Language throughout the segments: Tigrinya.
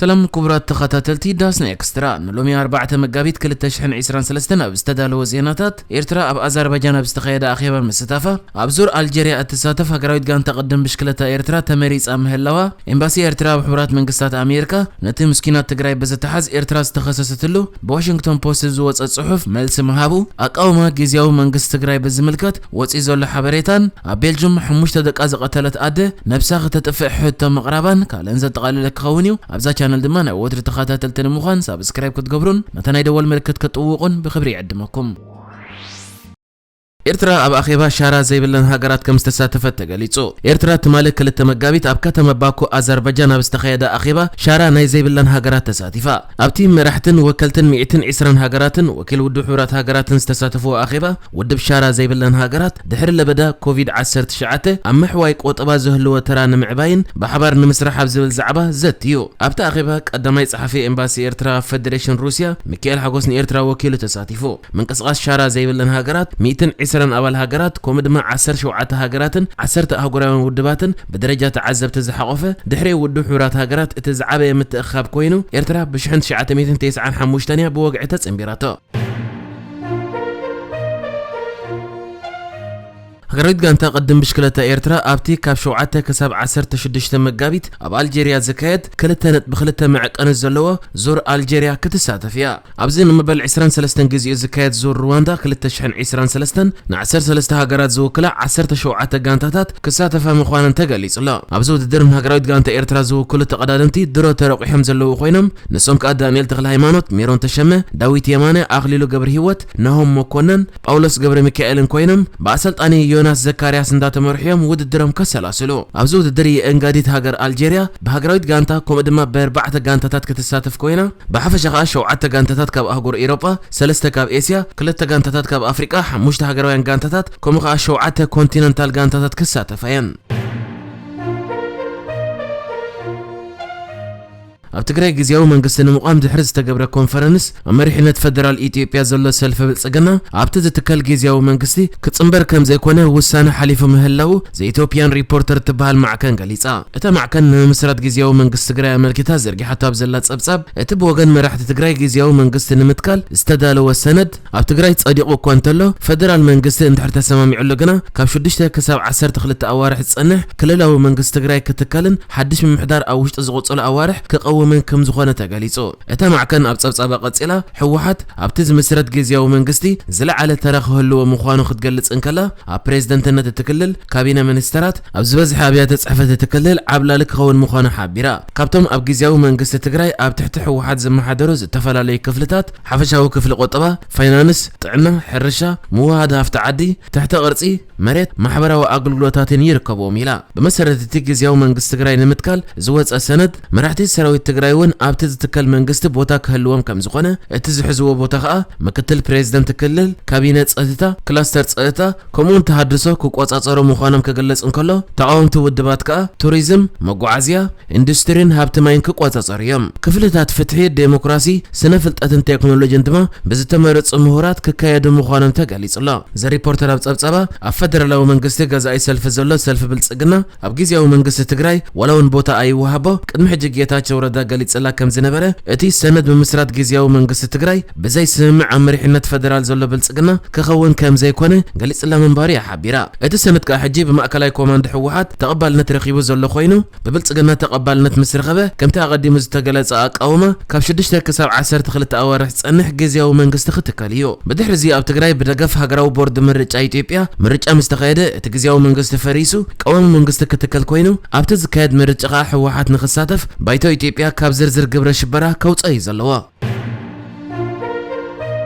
ሰላም ክቡራት ተኸታተልቲ ዳስና ኤክስትራ፣ ንሎሚ ኣርባዕተ መጋቢት ክልተ ሽሕን ዕስራን ሰለስተን ኣብ ዝተዳለወ ዜናታት፣ ኤርትራ ኣብ ኣዘርባጃን ኣብ ዝተኻየደ ኣኼባ ምስታፋ፣ ኣብ ዙር ኣልጀርያ እትሳተፍ ሃገራዊት ጋንታ ቅድም ብሽክለታ ኤርትራ ተመሪጻ ምህላዋ፣ ኤምባሲ ኤርትራ ኣብ ሕቡራት መንግስታት ኣሜሪካ ነቲ ምስ ኲናት ትግራይ ብዝተሓዝ ኤርትራ ዝተኸሰሰትሉ ብዋሽንግቶን ፖስት ዝወጸ ጽሑፍ መልሲ ምሃቡ፣ ኣቃውማ ግዝያዊ መንግስቲ ትግራይ ብዝምልከት ወጺኡ ዘሎ ሓበሬታን ኣብ ቤልጁም ሓሙሽተ ደቃ ዝቐተለት ኣደ ነብሳ ከተጥፍእ ሕቶ ምቕራባን ካልእን ዘጠቓለለ ክኸውን እዩ። ኣብዛ ቻነል ድማ ናይ ወትሪ ተኸታተልቲ ንምዃን ሳብስክራይብ ክትገብሩን ነታ ናይ ደወል ምልክት ክትጥውቑን ብኽብሪ ይዕድመኩም። ኤርትራ ኣብ ኣኼባ ሻራ ዘይብለን ሃገራት ከም ዝተሳተፈት ተገሊጹ። ኤርትራ ትማሊ ክልተ መጋቢት ኣብ ከተማ ባኩ ኣዘርባጃን ኣብ ዝተኻየደ ኣኼባ ሻራ ናይ ዘይብለን ሃገራት ተሳቲፋ። ኣብቲ መራሕትን ወከልትን ሚእትን ዕስራን ሃገራትን ወኪል ውድብ ሕቡራት ሃገራትን ዝተሳተፍዎ ኣኼባ፣ ውድብ ሻራ ዘይብለን ሃገራት ድሕሪ ለበዳ ኮቪድ ዓሰርተ ትሽዓተ ኣብ ምሕዋይ ቆጠባ ዝህልዎ ተራ ንምዕባይን ብሓባር ንምስራሕ ኣብ ዝብል ዛዕባ ዘትዩ። ኣብቲ ኣኼባ ቀዳማይ ጸሓፊ ኤምባሲ ኤርትራ ኣብ ፈደሬሽን ሩስያ ሚካኤል ሓጎስ ንኤርትራ ወኪሉ ተሳቲፉ። ምንቅስቓስ ሻራ ዘይብለን ሃገራት ሚእትን ዕስራን ኣባል ሃገራት፣ ከምኡ ድማ ዓሰርተ ሸውዓተ ሃገራትን ዓሰርተ ኣህጉራውያን ውድባትን ብደረጃ ተዓዘብቲ ዝሓቖፈ፣ ድሕሪ ውድብ ሕቡራት ሃገራት እቲ ዝዓበየ ምትእኽኻብ ኮይኑ፣ ኤርትራ ብሽሕን ትሽዓተ ሚእትን ተስዓን ሓሙሽተን እያ ብወግዒ ተጸንቢራቶ። ሃገራዊት ጋንታ ቅድም ብሽክለታ ኤርትራ ኣብቲ ካብ ሸውዓተ ክሳብ ዓሰርተ ሽዱሽተ መጋቢት ኣብ ኣልጀርያ ዝካየድ ክልተ ነጥቢ ክልተ መዐቀኒ ዘለዎ ዙር ኣልጀርያ ክትሳተፍ እያ። ኣብዚ ንመበል ዕስራን ሰለስተን ግዜኡ ዝካየድ ዙር ሩዋንዳ ክልተ ሽሕን ዕስራን ሰለስተን ንዓሰርተ ሰለስተ ሃገራት ዝውክላ ዓሰርተ ሸውዓተ ጋንታታት ክሳተፋ ምዃነን ተገሊጹ ኣሎ። ኣብዚ ውድድር ንሃገራዊት ጋንታ ኤርትራ ዝውክሉ ተቐዳደምቲ ድሮ ተረቑሖም ዘለዉ ኮይኖም፣ ንሶም ከኣ ዳንኤል ተኽለሃይማኖት፣ ሜሮን ተሸመ፣ ዳዊት የማነ፣ ኣኽሊሉ ገብረሂወት፣ ናሆም መኮነን፣ ጳውሎስ ገብረ ሚካኤልን ኮይኖም፣ ብኣሰልጣኒ ዮናስ ዘካርያስ እንዳተመርሑ እዮም ውድድሮም ከሰላስሉ። ኣብዚ ውድድር የእንጋዲት ሃገር ኣልጀርያ ብሃገራዊት ጋንታ ከምኡ ድማ ብኣርባዕተ ጋንታታት ክትሳተፍ ኮይና፣ ብሓፈሻ ከኣ ሸውዓተ ጋንታታት ካብ ኣህጉር ኤውሮጳ፣ ሰለስተ ካብ ኤስያ፣ ክልተ ጋንታታት ካብ ኣፍሪቃ፣ ሓሙሽተ ሃገራውያን ጋንታታት፣ ከምኡ ከኣ ሸውዓተ ኮንቲነንታል ጋንታታት ክሳተፋ እየን። ኣብ ትግራይ ግዝያዊ መንግስቲ ንምቋም ድሕሪ ዝተገብረ ኮንፈረንስ፣ ኣብ መሪሕነት ፈደራል ኢትዮጵያ ዘሎ ሰልፊ ብልጽግና፣ ኣብቲ ዝትከል ግዝያዊ መንግስቲ ክጽንበር ከም ዘይኮነ ውሳነ ሓሊፉ ምህላዉ ዘ ኢትዮጵያን ሪፖርተር እትበሃል ማዕከን ገሊጻ። እታ ማዕከን ንምምስራት ግዝያዊ መንግስቲ ትግራይ ኣመልኪታ ዘርጊሓቶ ኣብ ዘላ ጸብጻብ፣ እቲ ብወገን መራሕቲ ትግራይ ግዝያዊ መንግስቲ ንምትካል ዝተዳለወ ሰነድ ኣብ ትግራይ ጸዲቑ እኳ እንተሎ፣ ፈደራል መንግስቲ እንድሕር ተሰማሚዑሉ ግና፣ ካብ ሽዱሽተ ክሳብ ዓሰርተ ክልተ ኣዋርሕ ዝጸንሕ ክልላዊ መንግስቲ ትግራይ ክትከልን ሓድሽ ምምሕዳር ኣብ ውሽጢ ዝቕጽሉ ኣዋርሕ ክቐውምን ከም ዝኾነ ተገሊጹ። እታ ማዕከን ኣብ ጸብጻባ ቀጺላ፣ ህወሓት ኣብቲ ዝምስረት ግዝያዊ መንግስቲ ዝለዓለ ተራ ክህልዎ ምዃኑ ክትገልጽ እንከላ፣ ኣብ ፕሬዝደንትነት እቲ ክልል፣ ካቢነ ሚኒስተራት፣ ኣብ ዝበዝሐ ኣብያተ ጽሕፈት እቲ ክልል ዓብላሊ ክኸውን ምዃኑ ሓቢራ። ካብቶም ኣብ ግዝያዊ መንግስቲ ትግራይ ኣብ ትሕቲ ህወሓት ዝመሓደሩ ዝተፈላለዩ ክፍልታት፣ ሓፈሻዊ ክፍሊ ቁጠባ፣ ፋይናንስ፣ ጥዕና፣ ሕርሻ፣ ምውሃድ ሃፍቲ ዓዲ፣ ትሕቲ ቅርጺ መሬት፣ ማሕበራዊ ኣገልግሎታትን ይርከብዎም ኢላ። ብመሰረት እቲ ግዝያዊ መንግስቲ ትግራይ ንምትካል ዝወፀ ሰነድ፣ መራሕቲ ሰራዊት ትግራይ እውን ኣብቲ ዝትከል መንግስቲ ቦታ ክህልዎም ከም ዝኾነ፣ እቲ ዝሕዝዎ ቦታ ከኣ ምክትል ፕሬዝደንት ክልል፣ ካቢነ ፀጥታ፣ ክላስተር ፀጥታ፣ ከምኡውን ተሃድሶ ክቆጻጸሩ ምዃኖም ክግለጽ እንከሎ፣ ተቓወምቲ ውድባት ከኣ ቱሪዝም፣ መጓዓዝያ፣ ኢንዱስትሪን ሃብቲ ማይን ክቆጻጸሩ እዮም። ክፍልታት ፍትሒ፣ ዴሞክራሲ፣ ስነ ፍልጠትን ቴክኖሎጂን ድማ ብዝተመረጹ ምሁራት ክካየዱ ምዃኖም ተገሊጹ ኣሎ። ዘ ሪፖርተር ኣብ ጸብጻባ፣ ኣብ ፈደራላዊ መንግስቲ ገዛኢ ሰልፊ ዘሎ ሰልፊ ብልጽግና፣ ኣብ ግዝያዊ መንግስቲ ትግራይ ዋላ እውን ቦታ ኣይወሃቦ፣ ቅድሚ ሕጂ ጌታቸው ረዳ ገሊጽላ ከም ዝነበረ፣ እቲ ሰነድ ምምስራት ግዝያዊ መንግስቲ ትግራይ ብዘይ ስምምዕ ኣብ መሪሕነት ፈደራል ዘሎ ብልጽግና ክኸውን ከም ዘይኮነ ገሊጽላ ምንባሩ እያ ሓቢራ። እቲ ሰነድ ከኣ ሕጂ ብማእከላይ ኮማንድ ህወሓት ተቐባልነት ረኺቡ ዘሎ ኮይኑ፣ ብብልጽግና ተቐባልነት ምስ ረኸበ፣ ከምቲ ኣቐዲሙ ዝተገለጸ ኣቃውማ፣ ካብ ሽዱሽተ ክሳብ ዓሰርተ ክልተ ኣዋርሕ ዝጸንሕ ግዝያዊ መንግስቲ ክትከል እዩ። ብድሕሪ እዚ ኣብ ትግራይ ብደገፍ ሃገራዊ ቦርድ ምርጫ ኢትዮጵያ ምርጫ ምስ ተኻየደ፣ እቲ ግዝያዊ መንግስቲ ፈሪሱ፣ ቀዋሚ መንግስቲ ክትከል ኮይኑ፣ ኣብቲ ዝካየድ ምርጫ ከኣ ህወሓት ንክሳተፍ ባይቶ ኢትዮጵያ ካብ ዝርዝር ግብረ ሽበራ ከውፅኦ እዩ ዘለዎ።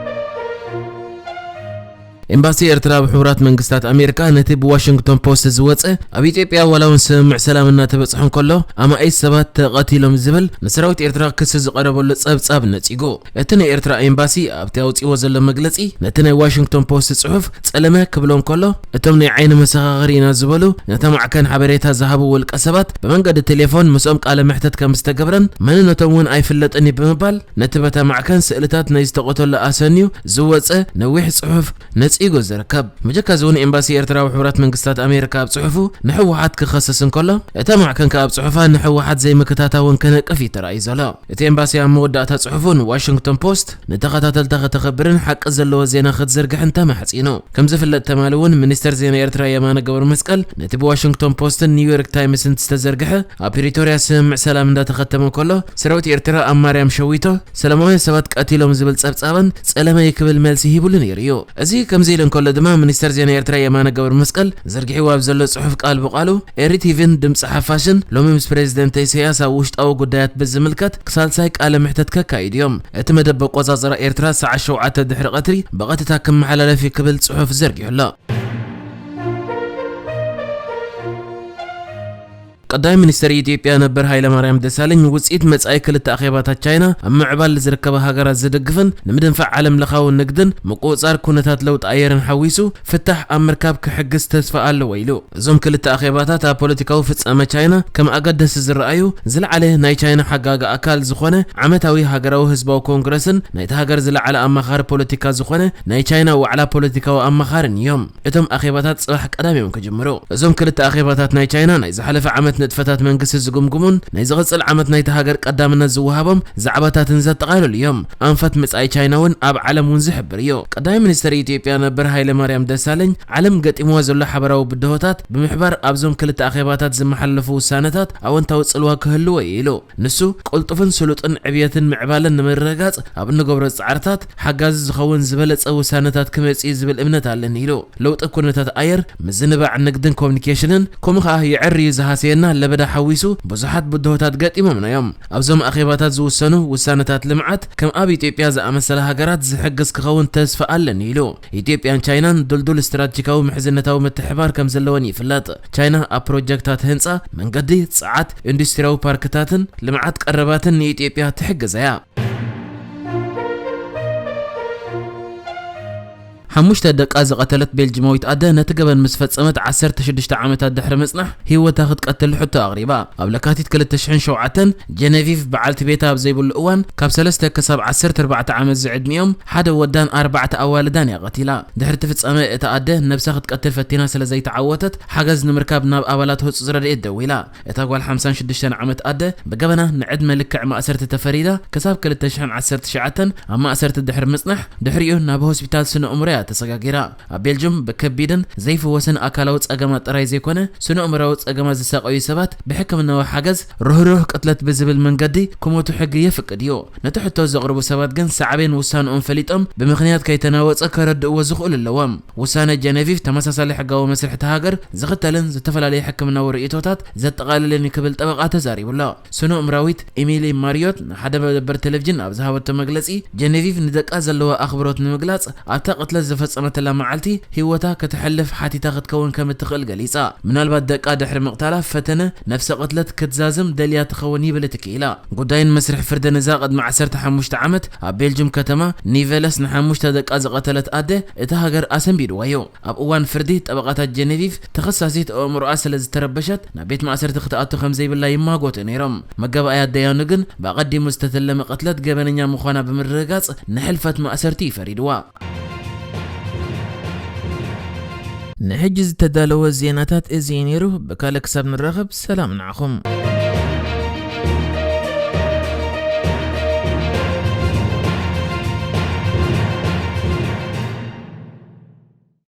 ኤምባሲ ኤርትራ ኣብ ሕቡራት መንግስታት ኣሜሪካ ነቲ ብዋሽንግቶን ፖስት ዝወጸ፣ ኣብ ኢትዮጵያ ዋላ እውን ስምምዕ ሰላም እናተበጽሐ እንከሎ ኣማኢት ሰባት ተቐቲሎም ዝብል ንሰራዊት ኤርትራ ክሲ ዝቐረበሉ ጸብጻብ ነጺጉ። እቲ ናይ ኤርትራ ኤምባሲ ኣብቲ ኣውጺእዎ ዘሎ መግለጺ፣ ነቲ ናይ ዋሽንግቶን ፖስት ጽሑፍ ጸለመ ክብሎ እንከሎ፣ እቶም ናይ ዓይኒ መሰኻኽር ኢና ዝበሉ ነታ ማዕከን ሓበሬታ ዝሃቡ ውልቀ ሰባት ብመንገዲ ቴሌፎን ምስኦም ቃለ መሕተት ከም ዝተገብረን መንነቶም እውን ኣይፍለጥን እዩ ብምባል፣ ነቲ በታ ማዕከን ስእልታት ናይ ዝተቐተሉ ኣሰንዩ ዝወጸ ነዊሕ ጽሑፍ ነጺ ኢጎ ዝርከብ። ብጀካ እዚ እውን ኤምባሲ ኤርትራ ኣብ ሕቡራት መንግስታት ኣሜሪካ ኣብ ጽሑፉ ንህወሓት ክኸስስ እንከሎ፣ እታ ማዕከን ከኣ ኣብ ጽሑፋ ንህወሓት ዘይምክታታ እውን ክነቅፍ እዩ ተራእዩ ዘሎ። እቲ ኤምባሲ ኣብ መወዳእታ ጽሑፉ ንዋሽንግቶን ፖስት ንተኸታተልታ ከተኸብርን ሓቂ ዘለዎ ዜና ክትዝርግሕን ተማሕጺኑ። ከም ዝፍለጥ ተማሊ እውን ሚኒስተር ዜና ኤርትራ የማነ ገብረ መስቀል ነቲ ብዋሽንግቶን ፖስትን ኒውዮርክ ታይምስን ዝተዘርግሐ ኣብ ፕሪቶርያ ስምምዕ ሰላም እንዳተኸተመ ከሎ ሰራዊት ኤርትራ ኣብ ማርያም ሸዊቶ ሰላማውያን ሰባት ቀቲሎም ዝብል ጸብጻብን ጸለመይ ክብል መልሲ ሂቡሉ ነይሩ እዩ። እዚ ከምዚ ኢሉ እንከሎ ድማ ሚኒስተር ዜና ኤርትራ የማነ ገብረ መስቀል ዘርጊሕዎ ኣብ ዘሎ ጽሑፍ ቃል ብቃሉ ኤሪ ቲቪን ድምጺ ሓፋሽን ሎሚ ምስ ፕሬዚደንት ኢሳያስ ኣብ ውሽጣዊ ጉዳያት ብዝምልከት ክሳልሳይ ቃለ ምሕተት ከካይዱ እዮም። እቲ መደብ ኣቆጻጽራ ኤርትራ ሰዓት ሸውዓተ ድሕሪ ቀትሪ ብቐጥታ ክመሓላለፍ እዩ ክብል ጽሑፍ ዘርጊሑ ኣሎ። ቀዳማይ ሚኒስተር ኢትዮጵያ ነበር ሃይለማርያም ደሳለኝ ውጽኢት መጻኢ ክልተ ኣኼባታት ቻይና ኣብ ምዕባል ዝርከባ ሃገራት ዝድግፍን ንምድንፋዕ ዓለም ለኻዊ ንግድን ምቁጽጻር ኩነታት ለውጢ ኣየርን ሓዊሱ ፍታሕ ኣብ ምርካብ ክሕግዝ ተስፋ ኣለዎ ኢሉ። እዞም ክልተ ኣኼባታት ኣብ ፖለቲካዊ ፍጻመ ቻይና ከም ኣገደሲ ዝረኣዩ ዝለዓለ ናይ ቻይና ሓጋጊ ኣካል ዝኾነ ዓመታዊ ሃገራዊ ህዝባዊ ኮንግረስን ናይቲ ሃገር ዝለዓለ ኣማኻሪ ፖለቲካ ዝኾነ ናይ ቻይና ዋዕላ ፖለቲካዊ ኣማኻርን እዮም። እቶም ኣኼባታት ጽባሕ ቀዳም እዮም ክጅምሩ። እዞም ክልተ ኣኼባታት ናይ ቻይና ናይ ዝሓለፈ ዓመት ንጥፈታት መንግስቲ ዝግምግሙን ናይ ዝቕጽል ዓመት ናይቲ ሃገር ቀዳምነት ዝወሃቦም ዛዕባታትን ዘጠቓልሉ እዮም። ኣንፈት መጻኢ ቻይና እውን ኣብ ዓለም እውን ዝሕብር እዩ። ቀዳማይ ሚኒስተር ኢትዮጵያ ነበር ሃይለማርያም ደሳለኝ ዓለም ገጢምዋ ዘሎ ሓበራዊ ብድሆታት ብምሕባር ኣብዞም ክልተ ኣኼባታት ዝመሓላለፉ ውሳነታት ኣወንታዊ ጽልዋ ክህልዎ እዩ ኢሉ። ንሱ ቅልጡፍን ስሉጥን ዕብየትን ምዕባለን ንምርግጋጽ ኣብ እንገብሮ ጻዕርታት ሓጋዚ ዝኸውን ዝበለጸ ውሳነታት ክመጽእ እዩ ዝብል እምነት ኣለኒ ኢሉ። ለውጢ ኩነታት ኣየር፣ ምዝንባዕ ንግድን ኮሙኒኬሽንን ከምኡ ከኣ የዕርዩ ዝሃሰየና ለበዳ ሓዊሱ ብዙሓት ብድሆታት ገጢሞምና እዮም። ኣብዞም ኣኼባታት ዝውሰኑ ውሳነታት ልምዓት ከም ኣብ ኢትዮጵያ ዝኣመሰላ ሃገራት ዝሕግዝ ክኸውን ተስፋ ኣለኒ ኢሉ። ኢትዮጵያን ቻይናን ድልዱል ስትራቴጂካዊ ምሕዝነታዊ ምትሕብባር ከም ዘለወን ይፍለጥ። ቻይና ኣብ ፕሮጀክታት ህንጻ መንገዲ፣ ጸዓት፣ ኢንዱስትሪያዊ ፓርክታትን ልምዓት ቀረባትን ንኢትዮጵያ ትሕግዛ እያ። ሓሙሽተ ደቃ ዝቐተለት ቤልጅማዊት ኣደ ነቲ ገበን ምስ ፈጸመት ዓሰርተ ሽዱሽተ ዓመታት ድሕሪ ምጽናሕ ህይወታ ክትቀትል ሕቶ ኣቕሪባ። ኣብ ለካቲት ክልተ ሽሕን ሸውዓተን ጀነቪቭ በዓልቲ ቤታ ኣብ ዘይብሉ እዋን ካብ ሰለስተ ክሳብ ዓሰርተ ኣርባዕተ ዓመት ዝዕድሚኦም ሓደ ወዳን ኣርባዕተ ኣዋልዳን እያ ቀቲላ። ድሕሪ እቲ ፍጻመ እታ ኣደ ነብሳ ክትቀትል ፈቲና ስለ ዘይተዓወተት ሓገዝ ንምርካብ ናብ ኣባላት ህጹጽ ረድኤት ደዊላ። እታ ጓል ሓምሳን ሽዱሽተን ዓመት ኣደ ብገበና ንዕድመ ልክዕ ማእሰርቲ ተፈሪዳ ክሳብ ክልተ ሽሕን ዓሰርተ ትሽዓተን ኣብ ማእሰርቲ ድሕሪ ምጽናሕ ድሕሪኡ ናብ ሆስፒታል ስነ ኣእምሮ እያ ተሰጋጊራ። ኣብ ቤልጅም ብከቢድን ዘይፍወስን ኣካላዊ ጸገማት ጥራይ ዘይኮነ ስነ ኣእምሮዊ ጸገማት ዝሳቐዩ ሰባት ብሕክምናዊ ሓገዝ ርህሩህ ቅትለት ብዝብል መንገዲ ክሞቱ ሕጊ የፍቅድ እዩ። ነቲ ሕቶ ዘቕርቡ ሰባት ግን ሳዕቤን ውሳንኦም ፈሊጦም ብምኽንያት ከይተናወጸ ከረድእዎ ዝኽእሉ ኣለዎም። ውሳነ ጀነቪቭ ተመሳሳሊ ሕጋዊ መስርሕ እታ ሃገር ዝኽተልን ዝተፈላለዩ ሕክምናዊ ርእይቶታት ዘጠቓልልን እዩ ክብል ጠበቓ ተዛሪቡ ኣሎ። ስነ-ኣእምራዊት ኢሚሊ ማሪዮት ንሓደ መደበር ቴሌቪዥን ኣብ ዝሃበቶ መግለጺ፣ ጀነቪቭ ንደቃ ዘለዋ ኣኽብሮት ንምግላጽ ኣብታ ቅትለት ዝፈጸመትላ መዓልቲ ህይወታ ከተሕልፍ ሓቲታ ክትከውን ከም እትኽእል ገሊጻ። ምናልባት ደቃ ድሕሪ ምቕታላ ፈተነ ነፍሰ ቅትለት ክትዛዝም ደልያ ትኸውን ይብል እቲ ክኢላ። ጉዳይን መስርሕ ፍርድን እዛ ቅድሚ ዓሰርተ ሓሙሽተ ዓመት ኣብ ቤልጅም ከተማ ኒቨለስ ንሓሙሽተ ደቃ ዝቐተለት ኣደ እታ ሃገር ኣሰንቢድዋ እዩ። ኣብ እዋን ፍርዲ፣ ጠበቓታት ጀኔቪቭ ተኸሳሲት ኣእምሮኣ ስለ ዝተረበሸት ናብ ቤት ማእሰርቲ ክትኣቱ ከም ዘይብላ ይማጎቱ ነይሮም። መጋባእያ ደያኑ ግን ብኣቐዲሙ ዝተተለመ ቅትለት ገበነኛ ምዃና ብምርግጋጽ ንሕልፈት ማእሰርቲ እዩ ፈሪድዋ። ንሕጂ ዝተዳለወ ዜናታት እዚ እዩ ነይሩ። ብካልእ ክሳብ ንራኸብ ሰላም ንዓኹም።